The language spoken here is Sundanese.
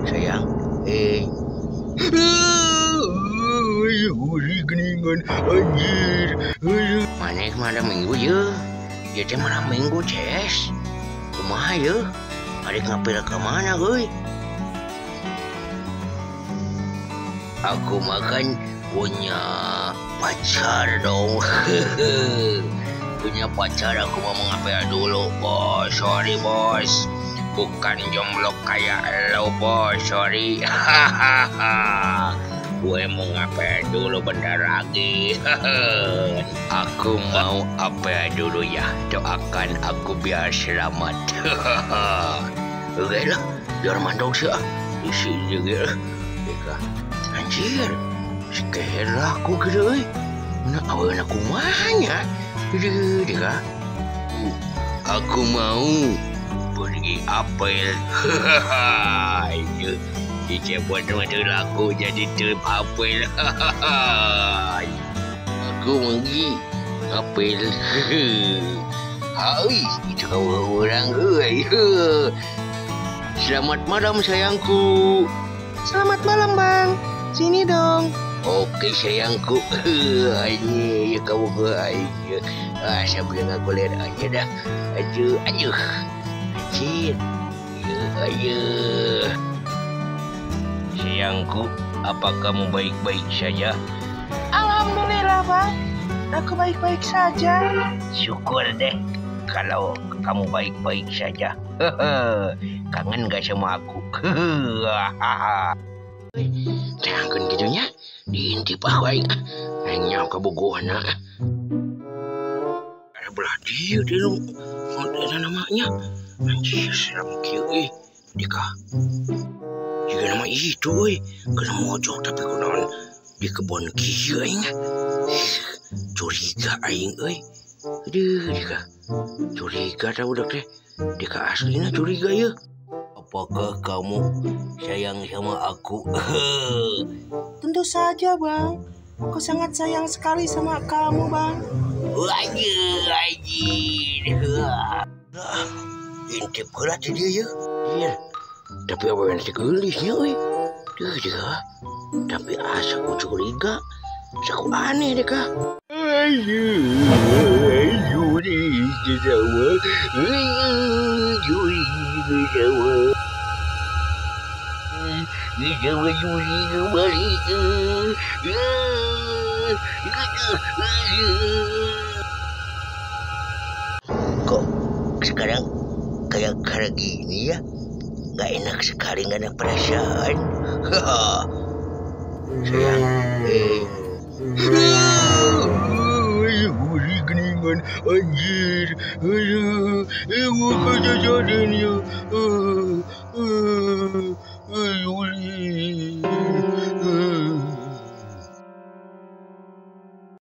Sayang, geningan anjir. Maneh malam minggu ye. Ieu teh malam minggu, Ces. Kumaha ye? Arek ngapel ka mana euy? Aku makan punya pacar dong. Punya pacar aku mau ngapel dulu, bos. Sorry, bos. Bukan jomblo kayak lo, bos. Sorry. Hahaha. Gue mau ngapel dulu bentar lagi. Aku mau apel dulu ya. Doakan aku biar selamat. Oke lah, biar mandong sih. Isi juga. Anjir, sekeher aku gitu. Mana awewe kumahanya? Dika. Aku mau pergi apel. Itu dicepot mata laku jadi teu apel. Aku pergi apel. Hai, itu kau orang euy. Selamat malam sayangku. Selamat malam, Bang. Sini dong. Oke sayangku. Ini ya kamu ke aja. Ah, sambil aku lihat aja dah. Aduh, aduh. Anjir. Ya, ayo. Sayangku, apa kamu baik-baik saja? Alhamdulillah, Bang. Aku baik-baik saja. Syukur deh kalau kamu baik-baik saja. Kangen gak sama aku? Terangkan gitunya, diintip aku aing. Aing kabogohna. Ada belah dia dia nu ada namanya. Anjir seram kieu euy. Dika. Jiga nama itu euy, kena mojok tapi kunaon di kebon kieu aing. Curiga aing euy. Aduh, dika. Curiga tah budak teh. Dika aslina curiga ye. Apakah kamu sayang sama aku? Tentu saja, Bang. Aku sangat sayang sekali sama kamu, Bang. Anjir, anjir. Intip heula teh dia ye. Iya. Tapi awewe teh geulisnya euy. Duh, dia. Tapi asa ku curiga. Asa ku aneh deh kah. Kok sekarang kayak kayak gini ya? Gak enak sekali, gak ada perasaan. Sayang, geningan anjir. Aduh, kejadian ya. Aduh.